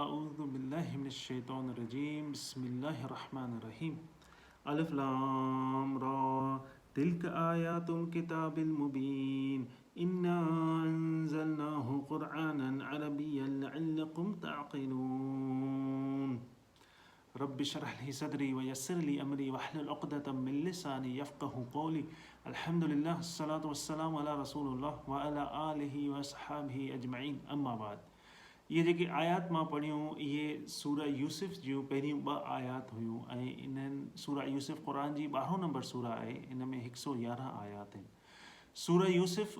اعوذ بالله من الشيطان الرجيم بسم الله الرحمن الرحيم الف لام را تلك آيات الكتاب المبين انا انزلناه قرآنا عربيا لعلكم تعقلون رب اشرح لي صدري ويسر لي امري واحلل عقدة من لساني يفقه قولي الحمد لله الصلاة والسلام على رسول الله وعلى آله واصحابه اجمعين اما بعد اهي جيڪي آيات مان پڙهيون اهي سوره يوسف جون پهريون ٻه آيات هيون ۽ انهن سوره يوسف قرآن جي ٻارهون نمبر سوره آهي ان ۾ هڪ سو يارهن آيات آهن. سوره يوسف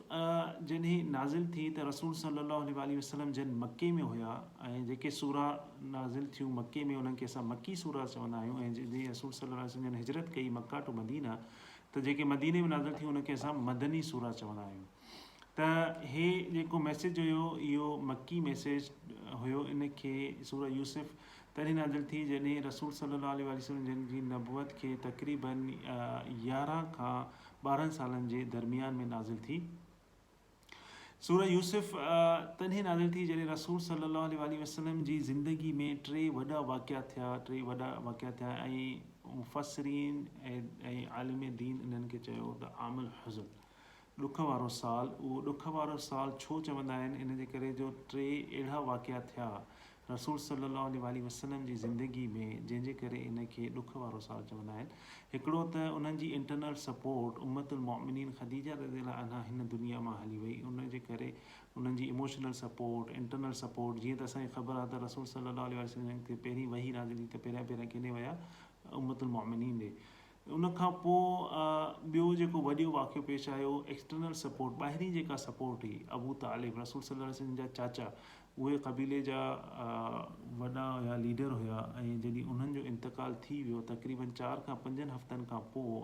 جڏهن نازل ٿي ته رسول صلي الله عليه واٰله وسلم جن مڪي ۾ هيا ۽ جيڪي سوره نازل ٿيون مڪي ۾ انهن کي اسان مڪي سوره چوندا آهيون ۽ جڏهن رسول صلي الله عليه وسلم جن هجرت ڪئي مڪه ٽو مدينه ته جيڪي مديني ۾ نازل ٿيون انهن کي اسان مدني سوره چوندا آهيون ته هي جيڪو ميسيج هيو اهو مڪي ميسيج هيو ان کي سوره يوسف تڏهن نازل ٿي جڏهن رسول صلي الله عليه واٰله وسلم جن جي نبوت کي تقريباً 11 کان 12 سالن جي درميان ۾ نازل ٿي. سوره يوسف تڏهن نازل ٿي جڏهن رسول صلي الله عليه واٰله وسلم جي زندگي ۾ ٽي وڏا واقعا ٿيا ٽي وڏا واقعا ٿيا ۽ مفسرين ۽ عالم دين انهن کي چيو ته عام الحزن ڏک وارو سال، اهو ڏک وارو سال ڇو چوندا آهن؟ ان جي ڪري جو ٽي اهڙا واقعا ٿيا رسول صلي الله عليه واٰله وسلم جي زندگي ۾ جنهن جي ڪري ان کي ڏک وارو سال چوندا آهن. هڪڙو ته انهن جي انٽرنل سپورٽ امة المؤمنين خديجه رضي الله عنها هن دنيا مان هلي وئي ان جي ڪري انهن جي ايموشنل سپورٽ، انٽرنل سپورٽ جيئن ته اسان کي خبر آهي ته رسول صلي الله عليه واٰله وسلم کي پهرين وحي نازل ٿي ته پهريان پهريان ڪيڏي ويا امة المؤمنين ڏي. ان کان پوء ٻيو جيڪو وڏيو واقعو پيش آيو ايڪسٽرنل سپورٽ ٻاهرين جيڪا سپورٽ هئي ابو طالب رسول صلي الله عليه وسلم جا چاچا اهي قبيلي جا وڏا هيا ليڊر هيا ۽ جڏهن انهن جو انتقال ٿي ويو تقريبن چار کان پنجن هفتن کان پوء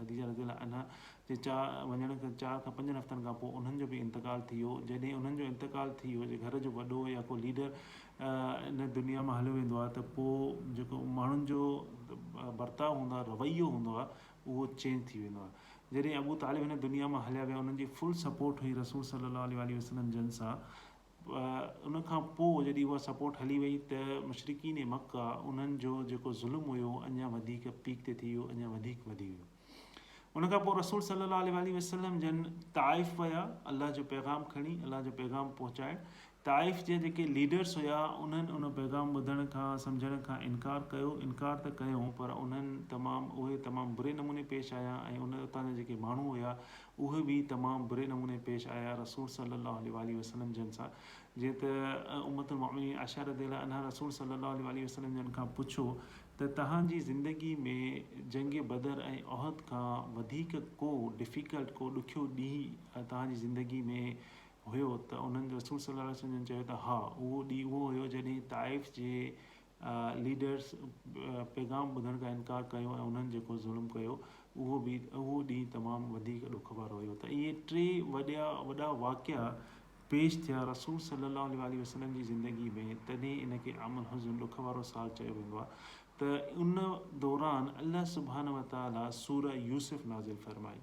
خديجه رضي الله عنها جي چا وڃڻ کان چار کان پنجن هفتن کان پوء انهن جو به انتقال ٿي ويو جڏهن انهن جو انتقال ٿي ويو جي گهر جو وڏو يا ڪو ليڊر ان دنيا مان هليو ويندو آهي ته پوء جيڪو ماڻهن جو برتاء هوندو آهي رويو هوندو آهي اهو چينج ٿي ويندو آهي جڏهن ابو طالب هن دنيا مان هليا ويا انهن جي فل سپورٽ هئي رسول صلي الله عليه واٰله وسلم جن سان ان کان پوء جڏهن اها سپورٽ هلي وئي ته مشرڪين مڪه انهن جو جيڪو ظلم هيو اڃا وڌيڪ پيڪ تي ٿي ويو اڃا وڌيڪ وڌي ويو ان کان پوء رسول صلي الله عليه واٰله وسلم جن طائف ويا الله جو پيغام کڻي الله جو پيغام پهچائڻ طائف جي جيڪي ليڊرس هيا انهن ان پيغام ٻڌڻ کان سمجهڻ کان انڪار ڪيو انڪار ته ڪيو پر انهن تمام اهي تمام بري نموني پيش آيا ۽ ان اتان جا جيڪي ماڻهو هيا اهي به تمام بري نموني پيش آيا رسول صلي الله عليه واٰله وسلم جن سان جيئن ته امة المؤمنين عائشه رضي الله عنها رسول صلي الله عليه واٰله وسلم جن کان پڇيو ته توهان جي زندگي ۾ جنگ بدر ۽ احد کان وڌيڪ ڪو ڊفيڪلٽ ڪو ڏکيو ڏينهن توهان جي زندگي ۾ هيو ته انهن رسول صلي الله عليه وسلم جن چيو ته ها اهو ڏينهن اهو هيو جڏهن طائف جي ليڊرس پيغام ٻڌڻ کان انڪار ڪيو ۽ انهن جيڪو ظلم ڪيو اهو به اهو ڏينهن تمام وڌيڪ ڏک وارو هيو ته اهي ٽي وڏا وڏا واقعا پيش ٿيا رسول صلي الله عليه واٰله وسلم جي زندگي ۾ تڏهن ان کي عام الحزن ڏک وارو سال چيو ويندو آهي ته ان دوران الله سبحانه وتعالي سوره يوسف نازل فرمائي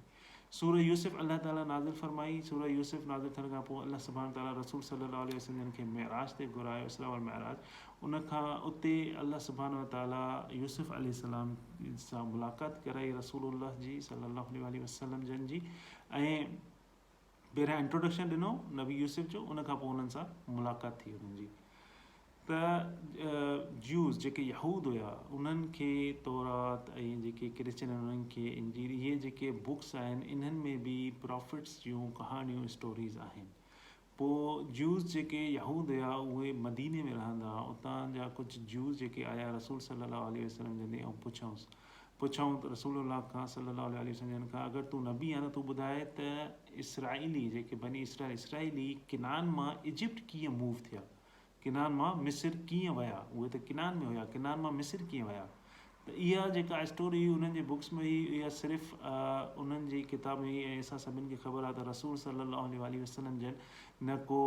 سوره يوسف الله تعالي نازل فرمائي سوره يوسف نازل ٿيڻ کان پوء الله سبحانه وتعالي رسول صلي الله عليه وسلم جن کي معراج تي گهرايو اسراء والمعراج ان کان اتي الله سبحانه وتعالي يوسف عليه السلام سان ملاقات ڪرائي رسول الله جي صلي الله عليه واٰله وسلم جن جي ۽ پهريان انٽروڊڪشن ڏنو نبي يوسف جو ان کان پوء انهن سان ملاقات ٿي انهن جي ته جيوز جيڪي يهود هيا انهن کي تورات ۽ جيڪي ڪرسچن آهن انهن کي انجيل اهي جيڪي بڪس آهن انهن ۾ به پرافٽس جون ڪهاڻيون اسٽوريز آهن پوء جيوز جيڪي يهود هيا اهي مديني ۾ رهندا هئا اتان جا ڪجهه جيوز جيڪي آيا رسول صلي الله عليه وسلم جن ڏي ۽ پڇيائونس پڇيائون ته رسول الله کان صلّي الله عليه وسلّم جن کان اگر تون نبي آهين ته تون ٻڌاء ته اسرائيلي جيڪي بني اسرائيل اسرائيلي ڪنعان مان ايجپٽ ڪيئن موو ٿيا ڪنعان مان مصر ڪيئن ويا اهي ته ڪنعان ۾ هيا ڪنعان مان مصر ڪيئن ويا ته اها جيڪا اسٽوري هئي انهن جي بڪس ۾ هئي اها صرف انهن جي ڪتاب ۾ هئي ۽ اسان سڀن کي خبر آهي ته رسول صلّي الله عليه واٰله وسلّم جن نه ڪو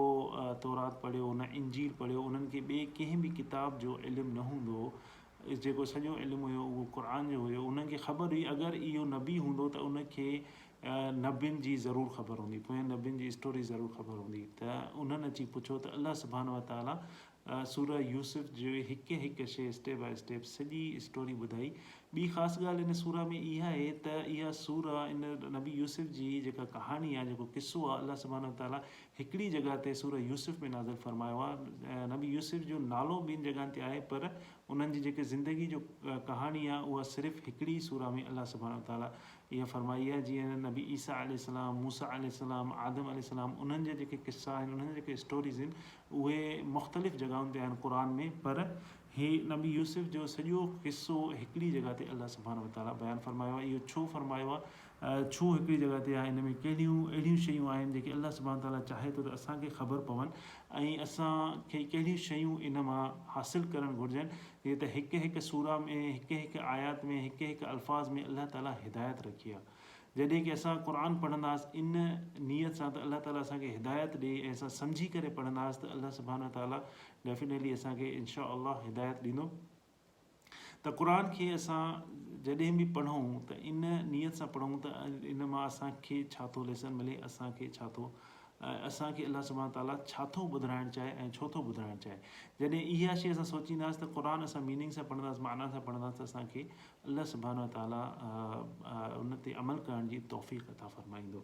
تورات پڙهيو نه انجيل پڙهيو انهن کي ٻئي ڪنهن به ڪتاب جو علم نه هوندو هو جيڪو سڄو علم هيو اهو قرآن جو هيو انهن کي خبر هئي اگر اهو نبي هوندو ته ان کي نبين جي ضرور خبر هوندي، پوين نبين جي اسٽوري ضرور خبر هوندي ته انهن اچي پڇيو ته الله سبحانه وتعاليٰ سوره يوسف جي هڪ هڪ شيء اسٽيپ باء اسٽيپ سڄي اسٽوري ٻڌائي. ٻي خاص ڳالهه ان سوره ۾ اها آهي ته اها سوره ان نبي يوسف جي جيڪا ڪهاڻي آهي جيڪو قصو آهي الله سبحانه وتعاليٰ هڪڙي جڳهه تي سوره يوسف ۾ نازل فرمايو آهي. نبي يوسف جو نالو ٻين جڳهن تي آهي پر انهن جي جيڪي زندگي جو ڪهاڻي آهي اها صرف هڪڙي سوره ۾ الله سبحانه وتعاليٰ اها فرمائي آهي جيئن نبي عيسيٰ عليه السلام، موسيٰ عليه السلام، آدم عليه السلام انهن جا جيڪي قصا آهن انهن جا جيڪي اسٽوريز آهن اهي مختلف جڳهن تي آهن قرآن ۾ پر هي نبي يوسف جو سڄو قصو هڪڙي جڳهه تي الله سبحانه وتعاليٰ بيان فرمايو آهي اهو ڇو فرمايو آهي ڇو هڪڙي جڳهه تي آهي ان ۾ ڪهڙيون اهڙيون شيون آهن جيڪي الله سبحانه وتعاليٰ چاهي ٿو ته اسان کي خبر پون ۽ اسان کي ڪهڙيون شيون ان مان حاصل ڪرڻ گهرجن جيئن ته هڪ هڪ سورة ۾ هڪ هڪ آيات ۾ هڪ هڪ الفاظ ۾ الله تعالي هدايت رکي آهي جڏهن ڪي اسان قرآن پڙهنداس ان نيت سان ته الله تعالي اسان کي هدايت ڏي ۽ اسان سمجهي ڪري پڙهنداس ته الله سبحانه وتعالي ڊيفينيٽلي اسان کي انشاء الله هدايت ڏيندو ته قرآن کي اسان جڏهن به پڙهون ته ان نيت سان پڙهون ته ان مان اسان کي ڇا ٿو ليسن ملي اسان کي ڇا ٿو اسان کي الله سبحانه وتعاليٰ ڇا ٿو ٻڌرائڻ چاهي ۽ ڇو ٿو ٻڌرائڻ چاهي. جڏهن اها شيء اسان سوچينداسين ته قرآن اسان ميننگ سان پڙهنداسين، معنيٰ سان پڙهنداسين ته اسان کي الله سبحانه وتعاليٰ ان تي عمل ڪرڻ جي توفيق عطا فرمائيندو.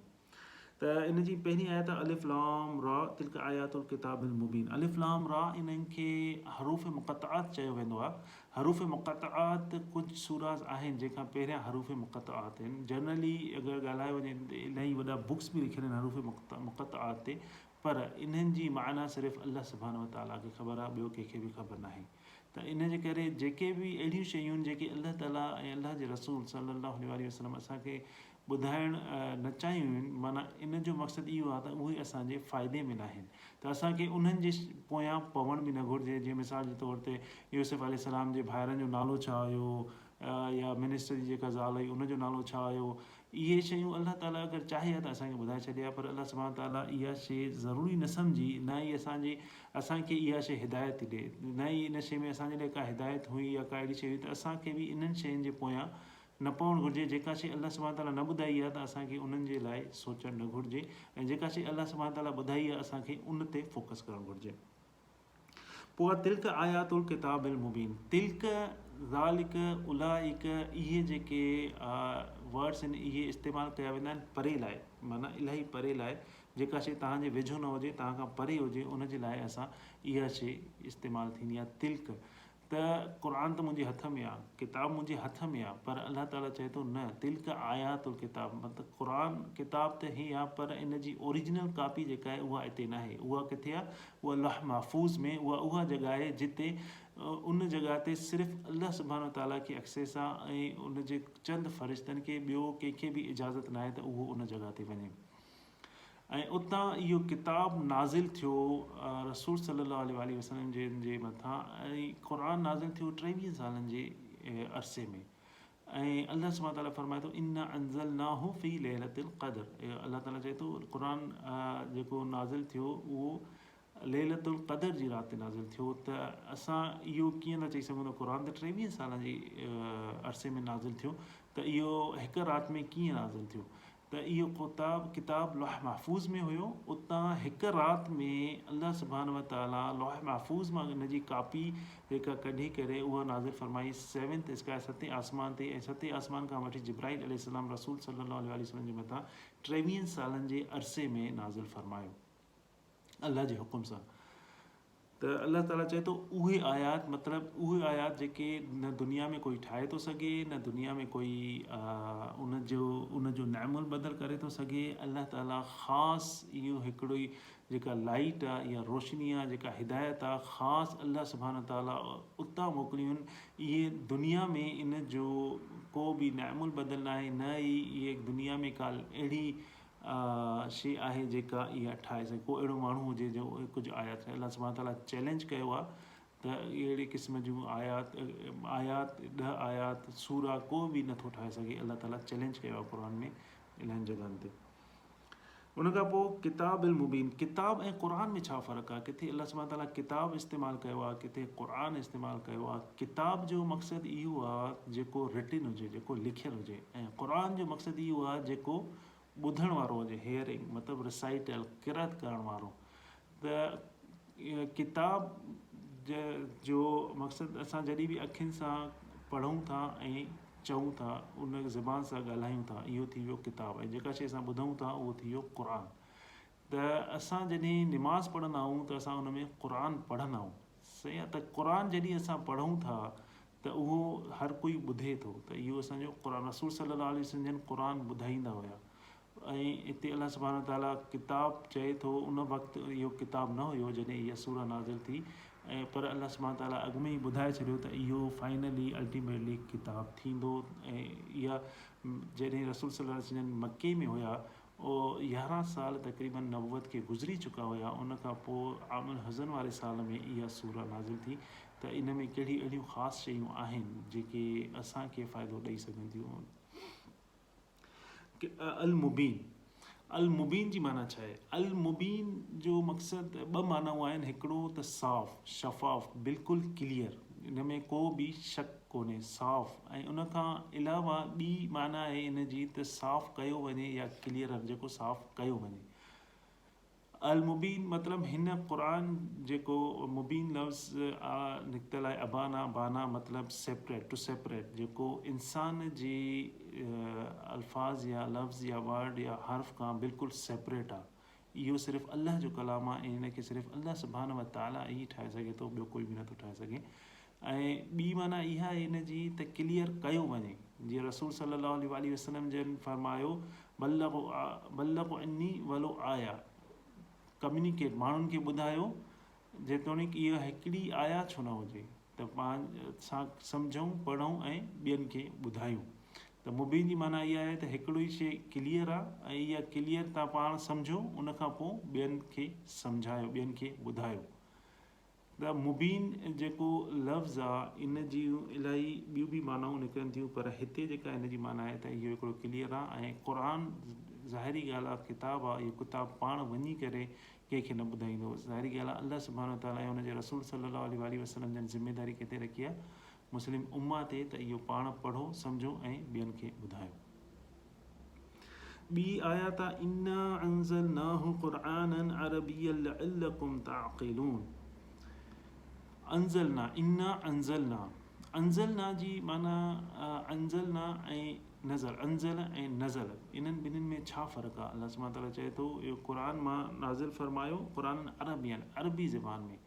ته ان جي پهرين آيت آهي الف لام را تلک آيات الڪتاب المبين الف لام را انهن کي حروف مقطعات چيو ويندو آهي. حروف مقطعات ڪجهه سوراز آهن جنهن کان پهريان حروف مقطعات آهن جنرلي اگر ڳالهايو وڃي ته الاهي وڏا بڪس به لکيل آهن حروف مقطعات تي پر انهن جي معنيٰ صرف الله سبحانه وتعاليٰ کي خبر آهي ٻيو ڪنهن کي به خبر ناهي ته ان جي ڪري جيڪي به اهڙيون شيون جيڪي الله تعاليٰ ۽ الله جي رسول صلي الله عليه وآله وسلم اسان کي ٻڌائڻ نه چاهيون آهن معنيٰ ان جو مقصد اهو آهي ته اهي اسان جي فائدي ۾ ناهن ته اسان کي انهن جي پويان پوڻ به نه گهرجي جيئن مثال جي طور تي يوسف عليه السلام جي ڀائرن جو نالو ڇا هيو يا منسٽر جي جيڪا زال هئي ان جو نالو ڇا هيو اهي شيون الله تعاليٰ اگر چاهي ها ته اسان کي ٻڌائي ڇڏي ها پر الله سبحانه تعاليٰ اها شيء ضروري نه سمجهي نه ئي اسان جي اسان کي اها شيء هدايت ٿي ڏي نه ئي ان شيء ۾ اسان جي لاء ڪا هدايت هئي يا ڪا اهڙي شيء هئي ته اسان کي به انهن شين جي پويان نه پوڻ گهرجي جيڪا شيء الله سبحانه تعاليٰ نه ٻڌائي آهي ته اسان کي انهن جي لاء سوچڻ نه گهرجي ۽ جيڪا شيء الله سبحانه تعاليٰ ٻڌائي آهي اسان کي ان تي فوڪس ڪرڻ گهرجي. پوء تلڪ آيات الڪتاب المبين تلڪ، ذالڪ، اولئڪ اهي جيڪي ورڊس آهن اهي استعمال ڪيا ويندا آهن پري لاء معنيٰ الاهي پري لاء جيڪا شيء توهان جي ويجهو نه هجي توهان کان پري هجي ان جي لاء اسان اها شيء استعمال ٿيندي آهي تلڪ ته قرآن ته منهنجي هٿ ۾ آ، ڪتاب منهنجي هٿ ۾ آ، پر الله تعاليٰ چئي ٿو نه، تلڪ آيات الڪتاب مطلب قرآن ڪتاب ته هي آ پر ان جي اوريجنل ڪاپي جيڪا آهي اها اتي ناهي، اها ڪٿي آ؟ اها لوح محفوظ ۾، اها اها جڳهه آهي جتي ان جڳهه تي صرف الله سبحانه وتعاليٰ کي ايڪسيس آ ۽ ان جي چند فرشتن کي ٻيو ڪنهن کي به اجازت ناهي ته اهو ان جڳهه تي وڃي. ۽ اتان اهو ڪتاب نازل ٿيو رسول صلي الله عليه واٰله وسلم جن جي مٿان ۽ قرآن نازل ٿيو ٽيويهن سالن جي عرصي ۾ ۽ الله سبحانه وتعالٰي فرمائي ٿو انا انزلناه في ليلة القدر الله تعالٰي چئي ٿو قرآن جيڪو نازل ٿيو اهو ليلة القدر جي رات تي نازل ٿيو ته اسان اهو ڪيئن ٿا چئي سگهون ته قرآن ته ٽيويهن سالن جي عرصي ۾ نازل ٿيو ته اهو هڪ رات ۾ ڪيئن نازل ٿيو ته اهو ڪتاب ڪتاب لوح محفوظ ۾ هيو اتان هڪ رات ۾ الله سبحانه وتعاليٰ لوح محفوظ مان ان جي ڪاپي جيڪا ڪڍي ڪري اها نازل فرمائي سيونٿ اسڪاء ستين آسمان تي ۽ ستين آسمان کان وٺي جبرائيل عليه السلام رسول صلي الله عليه وآله وسلم جي مٿان ٽيويهن سالن جي عرصي ۾ نازل فرمايو الله جي حڪم سان ته الله تعاليٰ چئي ٿو اهي آيات مطلب اهي آيات جيڪي نه دنيا ۾ ڪوئي ٺاهي ٿو سگهي نه دنيا ۾ ڪوئي ان جو ان جو نعم البدل ڪري ٿو سگهي الله تعاليٰ خاص اهو هڪڙو ئي جيڪا لائٽ آ يا روشني آ جيڪا هدايت آ خاص الله سبحانه تعاليٰ اتان موڪليون اهي دنيا ۾ ان جو ڪو به نعم البدل ناهي نه ئي اهي دنيا ۾ ڪا اهڙي شيء آهي جيڪا اها ٺاهي سگهي ڪو اهڙو ماڻهو هجي جو ڪجهه آيات ٺاهي الله سبحانه تعالٰي چئلينج ڪيو آهي ته اهڙي قسم جون آيات آيات ڏهه آيات سورا ڪو به نٿو ٺاهي سگهي الله تعالٰي چئلينج ڪيو آهي قرآن ۾ انهن جڳهن تي ان کان پوء ڪتاب المبين ڪتاب ۽ قرآن ۾ ڇا فرق آهي ڪٿي الله سبحانه تعالٰي ڪتاب استعمال ڪيو آهي ڪٿي قرآن استعمال ڪيو آهي ڪتاب جو مقصد اهو آهي جيڪو رٽن هجي جيڪو لکيل هجي ۽ قرآن جو مقصد اهو آهي جيڪو ٻڌڻ وارو هجي هيئرنگ مطلب ريسائيٽل قرات ڪرڻ وارو ته ڪتاب جو مقصد اسان جڏهن به اکين سان پڙهون ٿا ۽ چئون ٿا ان زبان سان ڳالهايون ٿا اهو ٿي ويو ڪتاب ۽ جيڪا شي اسان ٻڌون ٿا اهو ٿي ويو قرآن ته اسان جڏهن نماز پڙهندا آهيون ته اسان ان ۾ قرآن پڙهندا آهيون صحيح آهي ته قرآن جڏهن اسان پڙهون ٿا ته اهو هر ڪوئي ٻڌي ٿو ته اهو اسان جو قرآن رسول صلي الله عليه وسلم جن قرآن ٻڌائيندا هيا ۽ اتي الله سبحانه وتعاليٰ ڪتاب چئي ٿو ان وقت اهو ڪتاب نه هيو جڏهن اها سورة نازل ٿي ۽ پر الله سبحانه وتعاليٰ اڳ ۾ ئي ٻڌائي ڇڏيو ته اهو فائنلي الٽيميٽلي ڪتاب ٿيندو ۽ اها جڏهن رسول صلي الله عليه وسلم جن مڪي ۾ هيا او 11 سال تقريبا نبوت کي گذري چڪا هيا ان کان پوء عام الحزن واري سال ۾ اها سورة نازل ٿي ته ان ۾ ڪهڙي اهڙيون خاص شيون آهن جيڪي اسان کي فائدو ڏئي سگهن ٿيون. المبين، المبين جي معنيٰ ڇا آهي؟ المبين جو مقصد ٻه معنائون آهن هڪڙو ته صاف، شفاف، بلڪل ڪليئر، ان ۾ ڪو به شڪ ڪونهي، صاف ۽ ان کان علاوه ٻي معنيٰ آهي ان جي ته صاف ڪيو وڃي يا ڪليئر جيڪو صاف ڪيو وڃي. المبين مطلب هن قرآن جيڪو مبين لفظ آ نڪتل آهي ابانا بانا مطلب سيپريٽ ٽو سيپريٽ جيڪو انسان جي الفاظ يا لفظ يا ورڊ يا حرف کان بلڪل سيپريٽ آ اهو صرف الله جو ڪلام آ ۽ هن کي صرف الله سبحانه وتعالي ئي ٺاهي سگهي ٿو ٻيو ڪوئي به نٿو ٺاهي سگهي ۽ ٻي معنيٰ اها آهي ان جي ته ڪليئر ڪيو وڃي جيئن رسول صلي الله عليه واٰله وسلم جن فرمايو بلغوا عني ولو آية ڪميونيڪيٽ ماڻهن کي ٻڌايو جيتوڻيڪ اها هڪڙي آيا ڇو نه هجي ته پاڻ سان سمجهون پڙهون ۽ ٻين کي ٻڌايون ته مبين جي معنيٰ اها آهي ته هڪڙو ئي شيء ڪليئر آهي ۽ اها ڪليئر تان پاڻ سمجهو ان کان پوء ٻين کي سمجهايو ٻين کي ٻڌايو. ته مبين جيڪو لفظ آ ان جون الاهي ٻيون به معنائون نڪرن ٿيون پر هتي جيڪا ان جي معنيٰ آهي ته اهو هڪڙو ڪليئر آ ۽ قرآن ظاهري ڳالهه آ ڪتاب آ اهو ڪتاب پاڻ وڃي ڪري ڪنهن کي نه ٻڌائيندو ظاهري ڳالهه آ الله سبحانه وتعاليٰ ۽ ان جي رسول صلي الله عليه واٰله وسلم جن ذميداري ڪنهن تي رکي آ مسلم امه تي ته اهو پاڻ پڙهو سمجهو ۽ ٻين کي ٻڌايو. ٻي آيت آ انا انزلناه قرآنا عربيا لعلڪم تعقلون انزلنا انا انزلنا انزلنا جي معنيٰ انزلنا ۽ نزل انزل ۽ نزل انهن ٻنهين ۾ ڇا فرق آ الله سبحانه وتعاليٰ چئي ٿو اهو قرآن مان نازل فرمايو قرآن عربيا عربي زبان ۾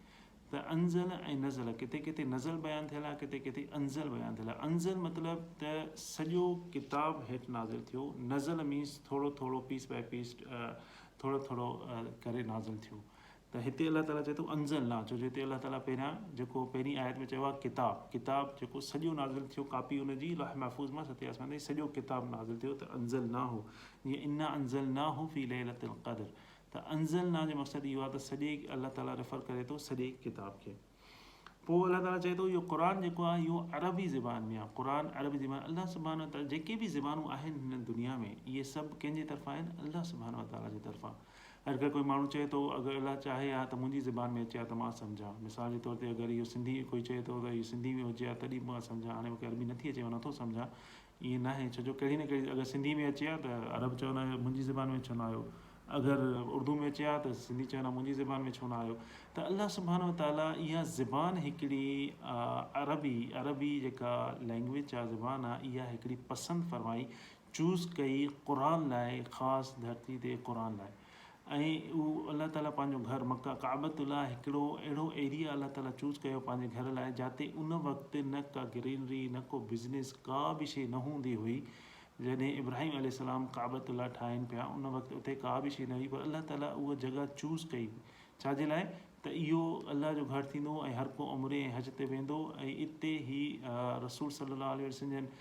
ته انزل ۽ نزل ڪٿي ڪٿي نزل بيان ٿيل آهي ڪٿي ڪٿي انزل بيان ٿيل آهي انزل مطلب ته سڄو ڪتاب هيٺ نازل ٿيو نزل مينس ٿورو ٿورو پيس باء پيس ٿورو ٿورو ڪري نازل ٿيو ته هتي الله تعاليٰ چئي ٿو انزل نا ڇو جو هتي الله تعاليٰ پهريان جيڪو پهرين آيت ۾ چيو آهي ڪتاب ڪتاب جيڪو سڄو نازل ٿيو ڪاپي ان جي لوح محفوظ مان ستين آسمان تائين سڄو ڪتاب نازل ٿيو ته انزل نا هو جيئن انا انزل نا هو في ليلة القدر ته انزلنا جو مقصد اهو آهي ته سڄي الله تعاليٰ ريفر ڪري ٿو سڄي ڪتاب کي پوء الله تعاليٰ چئي ٿو اهو قرآن جيڪو آهي اهو عربي زبان ۾ آهي قرآن عربي زبان الله سبحانه وتعاليٰ جيڪي به زبانون آهن هن دنيا ۾ اهي سڀ ڪنهن جي طرفان آهن الله سبحانه وتعاليٰ جي طرفان اگر ڪوئي ماڻهو چئي ٿو اگر الله چاهي ها ته منهنجي زبان ۾ اچي ها ته مان سمجهان مثال جي طور تي اگر اهو سنڌي ڪوئي چئي ٿو ته اهو سنڌي ۾ هجي ها تڏهن مان سمجهان هاڻي مونکي عربي نٿي اچي مان نٿو سمجهان ائين ناهي ڇو جو ڪهڙي نه ڪهڙي اگر سنڌي ۾ اچي ها ته عرب چوندا منهنجي زبان ۾ ڇو نه آيو اگر اردو ۾ اچي ها ته سنڌي چون ها منهنجي زبان ۾ ڇو نه آيو ته الله سبحانه وتعاليٰ اها زبان هڪڙي عربي عربي جيڪا لينگويج آ زبان آ اها هڪڙي پسند فرمائي چوز ڪئي قرآن لاء خاص ڌرتي تي قرآن لاء ۽ اهو الله تعاليٰ پنهنجو گهر مڪه ڪعبة الله هڪڙو اهڙو ايريا الله تعاليٰ چوز ڪيو پنهنجي گهر لاء جاتي ان وقت نه ڪا گرينري نه ڪو بزنس ڪا به شيء نه هوندي هئي جڏهن ابراهيم عليه السلام ڪعبة الله ٺاهين پيا ان وقت اتي ڪا به شيء نه هئي پر الله تعاليٰ اها جڳهه چوز ڪئي ڇا جي لاء ته اهو الله جو گهر ٿيندو ۽ هر ڪو عمري ۽ حج تي ويندو ۽ اتي هي رسول صلي الله عليه وسلم جن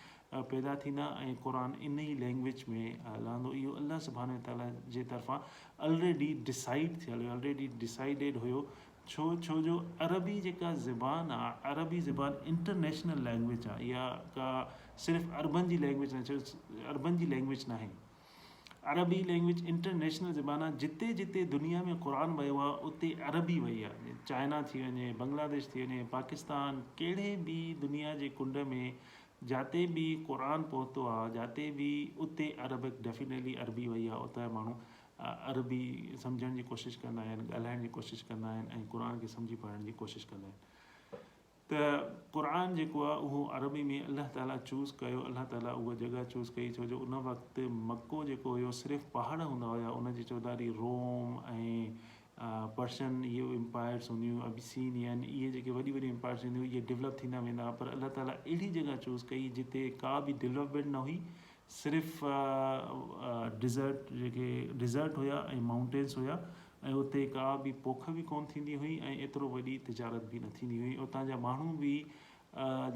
پيدا ٿيندا ۽ قرآن ان ئي لينگويج ۾ لهندو اهو الله سبحانه وتعاليٰ جي طرفان الريڊي ڊسائيڊ ٿيل هيو الريڊي ڊسائيڊيڊ هيو ڇو ڇو جو عربي جيڪا زبان آ عربي زبان انٽرنيشنل لينگويج آ اها ڪا صرف عربن جي لينگويج نه عربن جي لينگويج ناهي عربي لينگويج انٽرنيشنل زبان آ جتي جتي دنيا ۾ قرآن ويو آ اتي عربي وئي آ چائنا ٿي وڃي بنگلاديش ٿي وڃي پاڪستان ڪهڙي به دنيا جي ڪنڊ ۾ جاتي به قرآن پهتو آ جاتي به اتي عربڪ ڊيفينيٽلي عربي وئي آ اتان جا ماڻهو عربي سمجهڻ جي ڪوشش ڪندا آهن ڳالهائڻ جي ڪوشش ڪندا آهن ۽ قرآن کي سمجهي پڙهڻ جي ڪوشش ڪندا آهن ته قرآن جيڪو آ اهو عربي ۾ الله تعالي چوز ڪيو الله تعالي اها جڳهه چوز ڪئي ڇو جو ان وقت مڪو جيڪو هيو صرف پهاڙ هوندا هيا ان جي چوڌاري روم ۽ پرشن اهي امپائرس هونديون ابيسينين اهي جيڪي وڏي وڏي امپائرس هونديون اهي ڊولپ ٿيندا ويندا هئا پر الله تعالي اهڙي جڳهه چوز ڪئي جتي ڪا به ڊولپمينٽ نه هئي صرف ڊيزرٽ جيڪي ڊيزرٽ هيا ۽ مائونٽينس هيا ۽ اتي ڪا به پوک به ڪون ٿيندي هئي ۽ ايترو وڏي تجارت به نه ٿيندي هئي اتان جا ماڻهو به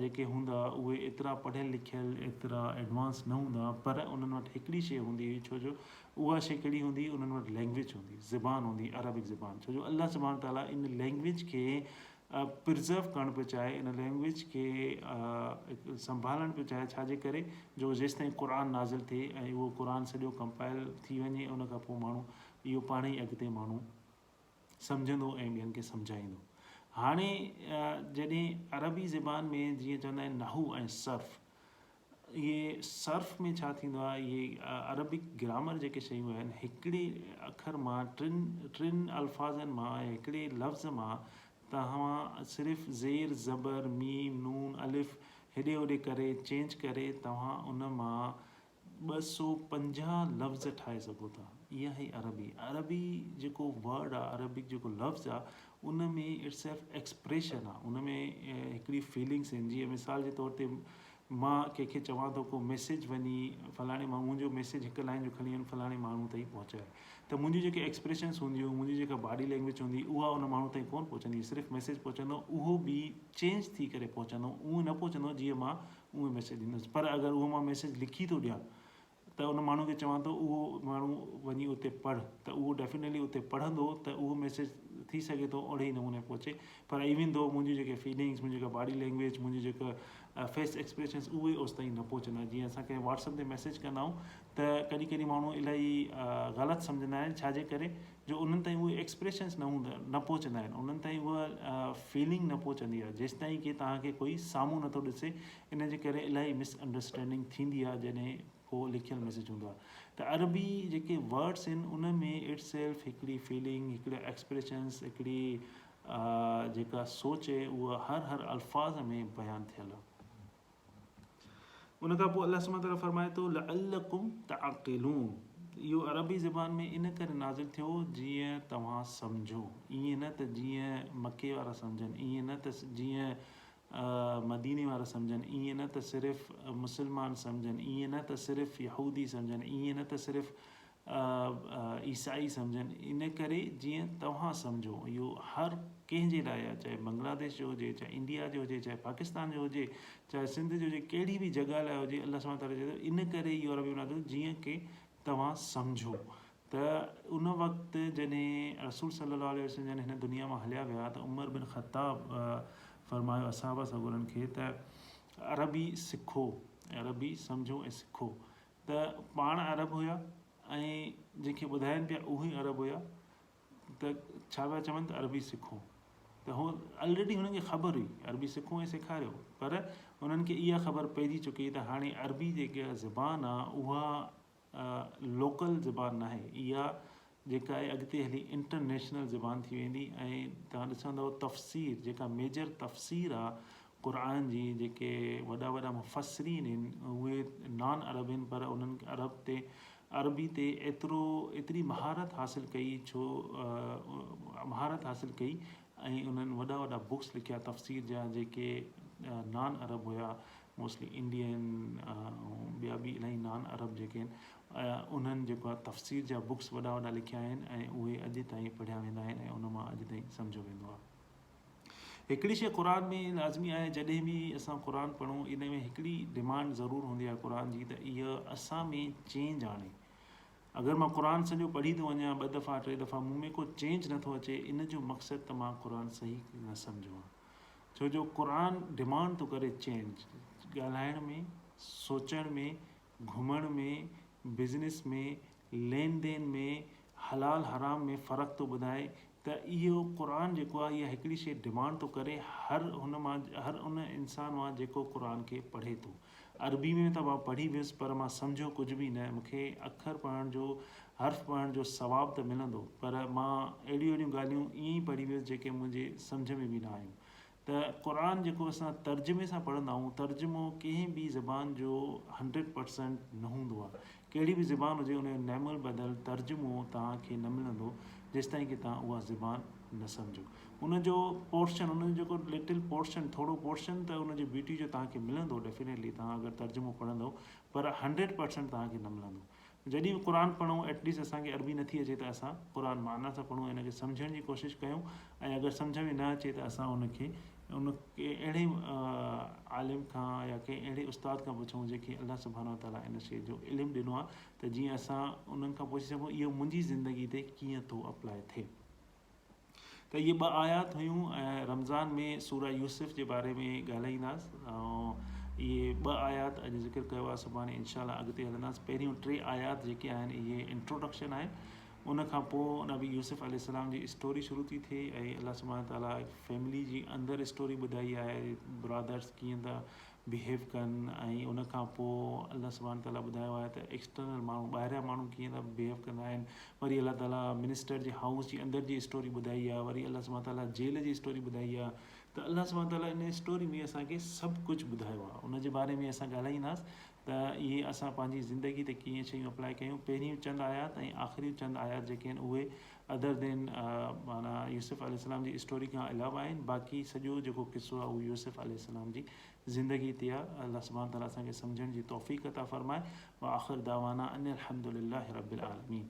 جيڪي هوندا اهي ايترا پڙهيل لکيل ايترا ايڊوانس نه هوندا پر انهن وٽ هڪڙي شيء هوندي هئي ڇو جو اها شيء ڪهڙي هوندي هئي انهن وٽ لينگويج هوندي زبان هوندي عربڪ زبان ڇو جو الله سبحانه تعالٰي ان لينگويج کي پرزرو ڪرڻ پيو چاهي ان لينگويج کي سنڀالڻ پيو چاهي ڇاجي ڪري جو جيستائين قرآن نازل ٿئي ۽ اهو قرآن سڄو ڪمپائل ٿي وڃي ان کان پوء ماڻهو اهو پاڻ ئي اڳتي ماڻهو سمجهندو ۽ ٻين کي سمجهائيندو. هاڻي جڏهن عربي زبان ۾ جيئن چوندا آهن نحو ۽ صرف اهي صرف ۾ ڇا ٿيندو آهي اهي عربڪ گرامر جيڪي شيون آهن هڪڙي اکر مان ٽن ٽن الفاظن مان يا هڪڙي لفظ مان توهان صرف زير زبر ميم نون الف هيڏي هوڏي ڪري چينج ڪري توهان ان مان 250 لفظ ٺاهي سگهو ٿا. اها آهي عربي. عربي جيڪو ورڊ آهي عربڪ جيڪو لفظ آهي ان ۾ it self expression آهي ان ۾ هڪڙي فيلنگس آهن جيئن مثال جي طور تي مان ڪنهن کي چوان ٿو ڪو ميسيج وڃي فلاڻي ماڻهو منهنجو ميسيج هڪ لائن جو کڻي وڃ فلاڻي ماڻهو تائين پهچائي ته منهنجون جيڪي ايڪسپريشنس هونديون منهنجي جيڪا باڊي لينگويج هوندي اها ان ماڻهو تائين ڪونه پهچندي صرف ميسيج پهچندو اهو به چينج ٿي ڪري پهچندو اونئن نه پهچندو جيئن مان اهو ميسيج ڏيندس پر اگر اهو مان ميسيج لکي ٿو ڏيان ته ان ماڻهو کي چوان ٿو اهو ماڻهو وڃي اتي پڙهه ته اهو ڊيفينيٽلي اتي پڙهندو ته اهو ميسيج ٿي سگهي ٿو اهڙي ئي نموني پهچي پر ايون دو منهنجي جيڪي فيلنگس منهنجي جيڪا باڊي لينگويج منهنجي جيڪا فيس ايڪسپريشنس اهي اوستائين نه پهچندا جيئن اسان ڪنهن واٽس اپ تي ميسيج ڪندا آهيون ته ڪڏهن ڪڏهن ماڻهو الاهي غلط سمجهندا آهن ڇاجي ڪري جو انهن تائين اهي ايڪسپريشنس نه هوندا نه پهچندا آهن انهن تائين اها فيلنگ نه پهچندي آهي جيستائين ڪي توهان کي ڪوئي سامهون نٿو ڏسي ان جي ڪري الاهي مس انڊرسٽينڊنگ ٿيندي آهي جڏهن ڪو لکيل ميسيج هوندو آهي ته عربي جيڪي ورڊس آهن ان ۾ it self هڪڙي فيلنگ هڪڙا ايڪسپريشنس هڪڙي جيڪا سوچ آهي اها هر هر الفاظ ۾ بيان ٿيل آهي ان کان پوء الله سبحانه وتعاليٰ فرمائي ٿو لعلڪم تعقلون اهو عربي زبان ۾ ان ڪري نازل ٿيو جيئن توهان سمجهو ائين نه ته جيئن مڪي وارا سمجهن ائين نه ته جيئن مديني وارا سمجهن ائين نه ته صرف مسلمان سمجهن ائين نه ته صرف يهودي سمجهن ائين نه ته صرف عيسائي سمجهن ان ڪري جيئن توهان سمجهو اهو هر ڪنهن جي لاء آهي چاهي بنگلاديش جو هجي چاهي انڊيا جو هجي چاهي پاڪستان جو هجي چاهي سنڌ جو هجي ڪهڙي به جڳهه لاء هجي الله سبحانه وتعاليٰ چئي ٿو ان ڪري اهو عربي ۾ نازل جيئن ڪي توهان سمجهو ته ان وقت جڏهن رسول صلي الله عليه وسلم جن هن دنيا مان هليا ويا ته عمر بن خطاب فرمايو اصحاب سڳورن کي ته عربي سکو عربي سمجهو ۽ سکو ته پاڻ عرب هيا ۽ جنهن کي ٻڌائين پيا اهي عرب هيا ته ڇا پيا چون ته عربي سکو ته هو الريڊي هنن کي خبر هئي عربي سکو ۽ سيکاريو پر هنن کي اها خبر پئجي چڪي ته هاڻي عربي جيڪا زبان آ اها لوڪل زبان ناهي اها جيڪا آهي اڳتي هلي انٽرنيشنل زبان ٿي ويندي ۽ توهان ڏسندو تفسير جيڪا ميجر تفسير آ قرآن جي جيڪي وڏا وڏا مفسرين آهن اهي نان عرب آهن پر انهن عرب تي عربي تي ايترو ايتري مهارت حاصل ڪئي ڇو مهارت حاصل ڪئي ۽ انهن وڏا وڏا بڪس لکيا تفسير جا جيڪي نان عرب هيا موسٽلي انڊين ۽ ٻيا به الاهي نان عرب جيڪي آهن انهن جيڪو آهي تفسير جا بڪس وڏا وڏا لکيا آهن ۽ اهي اڄ تائين پڙهيا ويندا آهن ۽ ان مان اڄ تائين سمجهيو ويندو آهي هڪڙي شي قرآن ۾ لازمي آهي جڏهن به اسان قرآن پڙهون ان ۾ هڪڙي ڊمانڊ ضرور هوندي آهي قرآن جي ته اها اسان ۾ چينج آڻي اگر مان قرآن سڄو پڙهي ٿو وڃان ٻه دفعا ٽي دفعا مون ۾ ڪو چينج نٿو اچي ان جو مقصد ته مان قرآن صحيح نه سمجهيو آهي ڇو جو قرآن ڊمانڊ ٿو ڪري چينج ڳالهائڻ ۾ سوچڻ ۾ گهمڻ ۾ بزنس ۾ لين دين ۾ حلال حرام ۾ فرق ٿو ٻڌائي ته اهو قرآن جيڪو آهي اها هڪڙي شيء ڊمانڊ ٿو ڪري هر هن مان هر ان انسان مان جيڪو قرآن کي پڙهي ٿو. عربي ۾ ته مان پڙهي ويس پر مان سمجهيو ڪجهه به نه مون کي اکر پڙهڻ جو حرف پڙهڻ جو ثواب ته ملندو پر مان اهڙيون اهڙيون ڳالهيون ائين ئي پڙهي ويس جيڪي منهنجي سمجهه ۾ به نه آيون ته قرآن جيڪو اسان ترجمي سان پڙهندا آهيون ترجمو ڪنهن به زبان جو هنڊريڊ پرسنٽ نه هوندو آهي ڪهڙي به زبان هجي ان جو نعم البدل ترجمو توهان کي نه ملندو جيستائين ڪي توهان اها زبان نه سمجهو ان جو پورشن ان جو جيڪو لٽل پورشن ٿورو پورشن ته ان جي بيوٽي جو توهان کي ملندو ڊيفينيٽلي توهان اگر ترجمو پڙهندو پر هنڊريڊ پرسنٽ توهان کي نه ملندو جڏهن به قرآن پڙهون ايٽليسٽ اسان کي عربي نٿي اچي ته اسان قرآن معنيٰ سان پڙهون ان کي سمجهڻ جي ڪوشش ڪيون ۽ اگر سمجهه ۾ نه اچي ته اسان ان کي ان ڪنهن اهڙي عالم کان يا ڪنهن اهڙي استاد کان پڇون جنهن کي الله سبحانه وتعاليٰ ان شيء جو علم ڏنو آهي ته جيئن اسان انهن کان پڇي سگهون اهو منهنجي زندگي تي ڪيئن ٿو اپلاء ٿئي ته اهي ٻه آيات هيون ۽ رمضان ۾ سورة يوسف جي باري ۾ ڳالهائينداس اهي ٻه آيات اڄ ذڪر ڪيو آهي سڀاڻي انشاء الله اڳتي هلنداس پهريون ٽي آيات جيڪي آهن اهي انٽروڊڪشن آهن ان کان پوء نبي يوسف عليه السلام جي اسٽوري شروع ٿي ٿئي ۽ الله سبحانه تعالٰي فيملي جي اندر اسٽوري ٻڌائي آهي برادرس ڪيئن ٿا بيهيو ڪن ۽ ان کان پوء الله سبحانه تعالٰي ٻڌايو آهي ته ايڪسٽرنل ماڻهو ٻاهريان ماڻهو ڪيئن ٿا بيهيو ڪندا آهن وري الله تعالٰي منسٽر جي هائوس جي اندر جي اسٽوري ٻڌائي آهي وري الله سبحانه تعالٰي جيل جي اسٽوري ٻڌائي آهي ته الله سبحانه تعالٰي ان اسٽوري ۾ اسان کي سڀ ڪجهه ٻڌايو آهي ان جي باري ۾ اسان ڳالهائينداسين ته اهي اسان پنهنجي زندگي تي ڪيئن شيون اپلائي ڪيون پهريون چند آيات ۽ آخريون چند آيات جيڪي آهن اهي ادر دين معنيٰ يوسف عليه السلام جي اسٽوري کان علاوه آهن باقي سڄو جيڪو قصو آهي اهو يوسف عليه السلام جي زندگي تي آهي الله سبحانه تعالٰي اسان کي سمجهڻ جي توفيق عطا فرمائي واخر دعوانا ان الحمد لله رب العالمين.